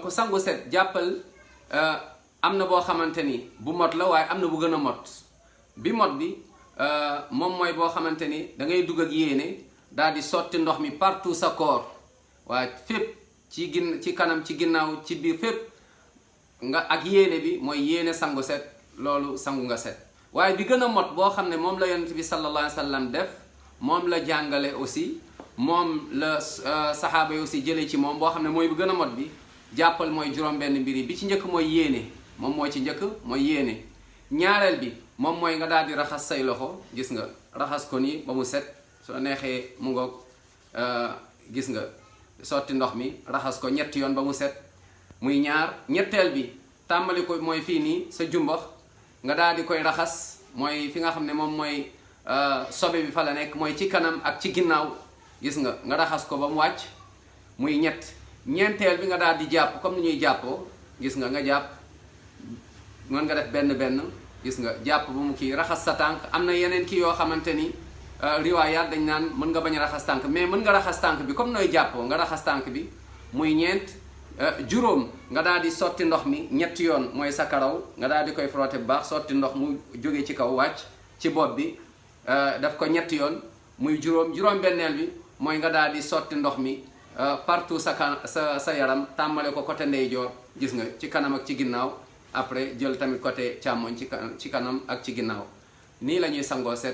ko sangu set jàppal am na boo xamante ni bu mot la waaye am na bu gën a mot bi mot bi moom mooy boo xamante ni da ngay dugg ak yéene daal di sotti ndox mi partout sa corps waaye fépp ci kanam ci ginnaaw ci biir fépp nga ak yéene bi mooy yéene sangu set loolu sangu nga set. waaye bi gën a mot boo xam ne moom la yonent bi sallallahu alayhi wa sallam def moom la jàngale aussi moom la saxaaba yi aussi jëlee ci moom boo xam ne mooy bu gën a mot bi jàppal mooy juróom-benn mbir yi bi ci njëkk mooy yéene moom mooy ci njëkk mooy yéene. ñaareel bi moom mooy nga daal di raxas say loxo gis nga raxas ko nii ba mu set soo neexee mu ngoog gis nga sotti ndox mi raxas ko ñetti yoon ba mu set muy ñaar. ñetteel bi tàmbali ko mooy fii nii sa jumbax nga daal di koy raxas mooy fi nga xam ne moom mooy sobe bi fa la nekk mooy ci kanam ak ci ginnaaw gis nga raxas ko ba mu wàcc muy ñett. ñeenteel bi nga daal di jàpp comme ni ñuy jàppoo gis nga jàpp mën nga def benn gis nga jàpp ba mu kii raxas sa tànk am na yeneen kii yoo xamante ni riwaayaat dañ naan mën nga bañ a raxas tànk mais mën nga raxas tànk bi comme nooy jàppoo nga raxas tànk bi muy ñeent. juróom nga daal di sotti ndox mi ñetti yoon mooy sa karaw nga daal di koy frotter bu baax sotti ndox mu jóge ci kaw wàcc ci bopp bi daf ko ñetti yoon muy juróom-benneel bi mooy nga daal di sotti ndox mi partout sa yaram tàmmale ko côté ndeyjoor gis nga ci kanam ak ci ginnaaw après jël tamit côté càmmoñ ci kanam ak ci ginnaaw nii la ñuy sangoo set.